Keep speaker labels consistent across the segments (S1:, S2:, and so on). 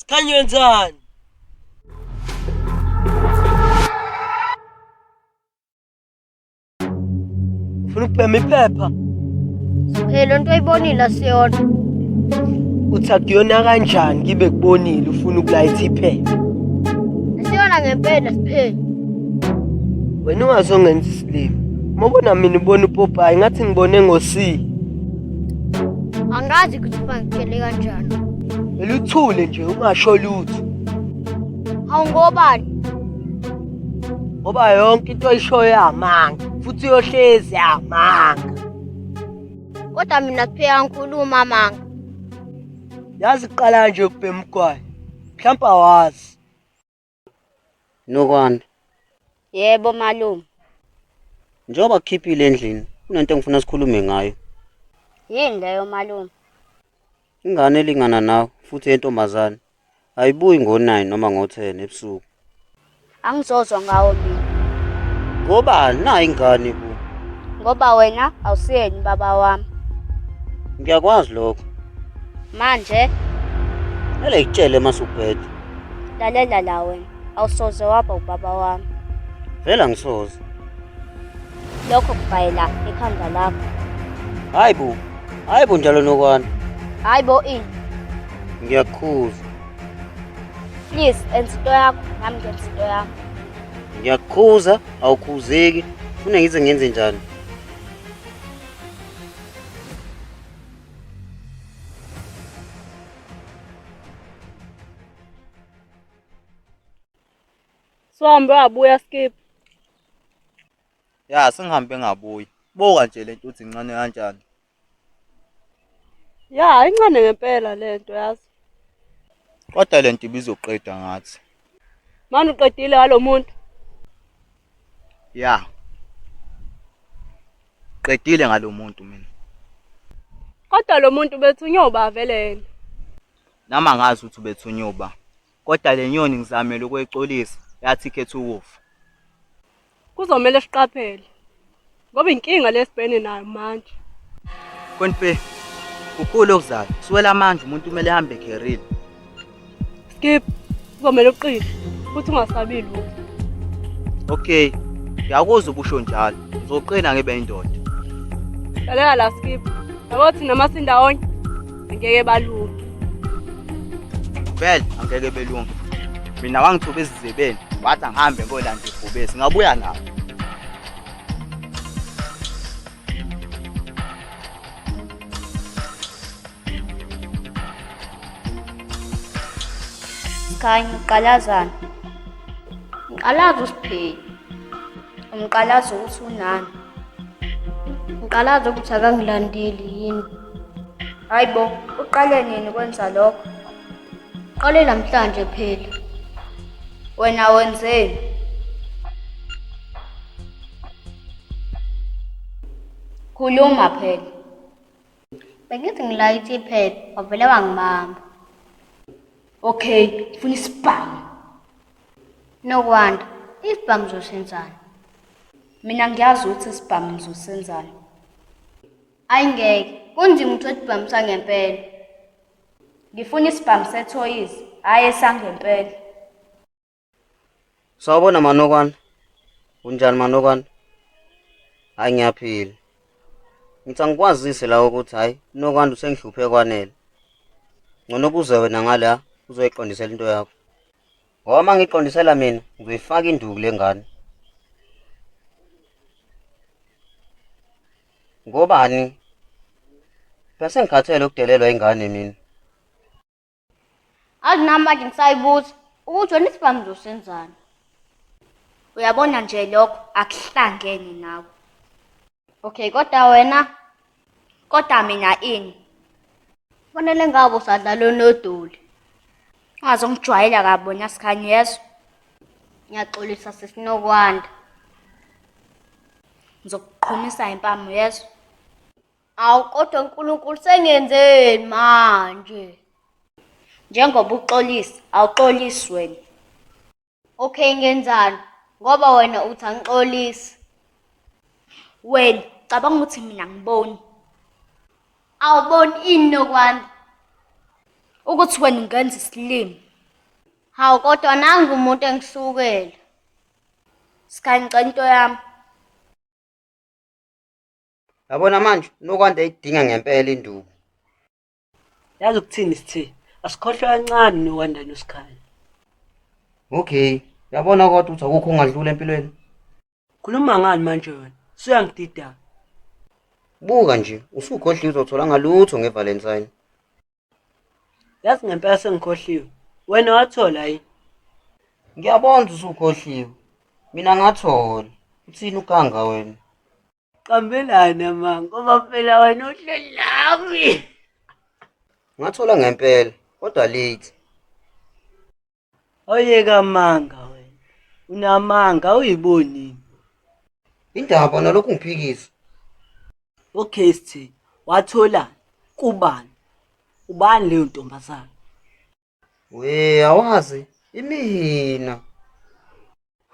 S1: Sikhanye wenzani? Ufuna ukubhema iphepha?
S2: Phela lento oyibonile asiyona.
S1: Uthi akuyona kanjani ngibe kubonile ufuna ukulayitha iphepha?
S2: Asiyona ngempela siphela.
S1: Wena ungazongenza isilima. Uma ubona mina ubona upopayi ngathi ngibone ngo-C.
S2: Angazi ukuthi bangitshele kanjani.
S1: Vele uthule nje ungasho lutho.
S2: Hawu ngobani?
S1: Ngoba yonke into oyishoyo yamanga futhi uyohlezi yamanga.
S2: Kodwa mina kuphela ngikhuluma amanga.
S1: Yazi kuqala nje ukubhema ugwayi. Mhlawumbe awazi.
S3: Nokwana,
S4: Yebo malume.
S3: njengoba kukhiphile endlini, kunento engifuna sikhulume ngayo.
S4: Yini leyo malume?
S3: Ingane elingana nawe futhi yentombazane ayibuyi ngo-9 noma ngo-10 ebusuku.
S4: Angizozwa ngawo mina.
S3: Ngobani nayi ingane bo?
S4: Ngoba wena awusiyena ubaba wami.
S3: Ngiyakwazi lokho.
S4: Manje
S3: Kumele ngikutshele mase ubhede.
S4: lalela la wena. Awusoze waba ubaba wami.
S3: Vele angisoze.
S4: Lokho kubhayela ekhanda lakho.
S3: Hayi bo. Hayi bo njalo Nokwana.
S4: Hayi bo ini.
S3: Ngiyakukhuza.
S4: Please enza into yakho nami ngenza into yami.
S3: Ngiyakukhuza awukhuzeki. Funa ngize ngenze njani?
S5: Sihambe wabuya skip.
S6: Ya sengihambe ngabuyi. Buka nje lento uthi incane kanjani.
S5: Ya incane ngempela lento yazi.
S6: Kodwa lento ibizoqeda ngathi.
S5: Manje uqedile ngalo muntu.
S6: Ya. Qedile ngalo muntu mina.
S5: Kodwa lo muntu bethunywe uba vele yena.
S6: Nami angazi ukuthi ubethunywe uba. Kodwa le nyoni ngizamele ukuyicolisa yathi ikhetha ukufa.
S5: Kuzomele siqaphele ngoba inkinga lesibhene nayo manje.
S6: Konpe kukhulu okuzayo. Kusukela manje umuntu kumele ehambe ekherile.
S5: Skip, kuzomele uqine futhi ungasabi lutho.
S6: Okay. Ngiyakuzwa ubusho njalo. Ngizoqina ngibe indoda.
S5: Lalela la Skip. Yabo thina masindawonye angeke balunge.
S6: Vele angeke belunge. Mina wangithuba ezizebeni wathi angihambe ngolanda ibhubesi ngabuya nabo.
S4: Sikhanya uqalazana.
S2: Ngiqalaza uSipheli.
S4: Umqalaza ukuthi unani.
S2: Ngiqalaza ukuthi akangilandeli yini.
S4: Hayi bo, uqale nini ukwenza lokho?
S2: Uqale namhlanje phela.
S4: Wena wenzeni? Khuluma phela.
S2: Bengithi ngilayithe iphepha wavele wangibamba.
S4: Okay, ngifuna isibhamu.
S2: Nokwanda, isibhamu uzosenzani?
S4: Mina ngiyazi ukuthi isibhamu ngizosenzani.
S2: Ayi ngeke, kunzima ukuthola isibhamu sangempela.
S4: Ngifuna isibhamu sethoyizi, hhayi esangempela.
S3: Sawubona Manokwana. Unjani Manokwana? Hayi ngiyaphila. Ngithi angikwazise la ukuthi hayi Nokwanda usengihluphe kwanele. Ngcono kuze wena ngala uzoyiqondisela into yakho. Ngoba uma ngiqondisela mina ngizoyifaka induku le ngane. Ngobani? Phela sengikhathele ukudelelwa ingane mina.
S2: Azi nami manje ngisayibuza ukuthi wena isibhamu uzosenzani.
S4: Uyabona nje lokho akuhlangene nawe.
S2: Okay, kodwa wena
S4: Kodwa mina ini?
S2: kufanele ngabe usadlala onodoli.
S4: Ungazongijwayela kabi wena Sikhanya uyezwa?
S2: Ngiyaxolisa sesinokwanda.
S4: Ngizokuqhumisa impama uyezwa?
S2: Awu kodwa uNkulunkulu sengenzeni manje?
S4: Njengoba uxolisa, awuxolisi wena.
S2: Okay ngenzani? Ngoba wena uthi angixolisi.
S4: Wena cabanga ukuthi mina ngiboni
S2: Awuboni ini Nokwanda?
S4: ukuthi wena ungenza isilima.
S2: Hawu kodwa nangu umuntu engisukela.
S4: Sikhanye ngicela into yami.
S3: Yabona manje uNokwanda eyidinga ngempela induku.
S1: Yazi ukuthini sithe? Asikhohlwe kancane nokwanda noSikhanya.
S3: Okay, yabona kodwa ukuthi akukho ongadlula empilweni.
S1: Khuluma ngani manje wena? Usuyangidida.
S3: Buka nje, usukhohliwe uzothola ngalutho ngeValentine.
S1: Yazi ngempela sengikhohliwe. Wena wathola yini?
S3: Ngiyabona ukuthi usukhohliwe. Mina ngathola. Uthini uganga wena?
S1: Qambelana ma, ngoba phela wena uhleli nami.
S3: Ngathola ngempela, kodwa late.
S1: Oyeka amanga wena. Unamanga uyibonini.
S3: Indaba nalokhu ngiphikisa.
S1: Okay sthi, wathola kubani? Ubani leyo ntombazana?
S3: We awazi imina.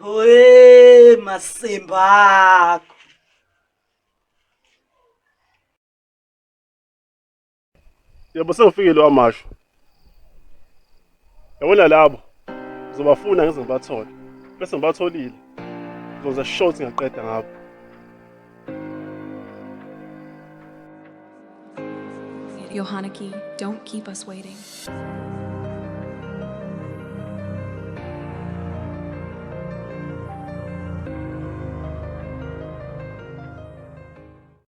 S1: We masimba akho.
S7: Yebo sengifikile wamasho. Yabona labo ngizobafuna ngize ngibathole. Bese ngibatholile. Ngizokwenza sure ukuthi ngiyaqeda ngabo.
S8: Johanneke, don't keep us waiting.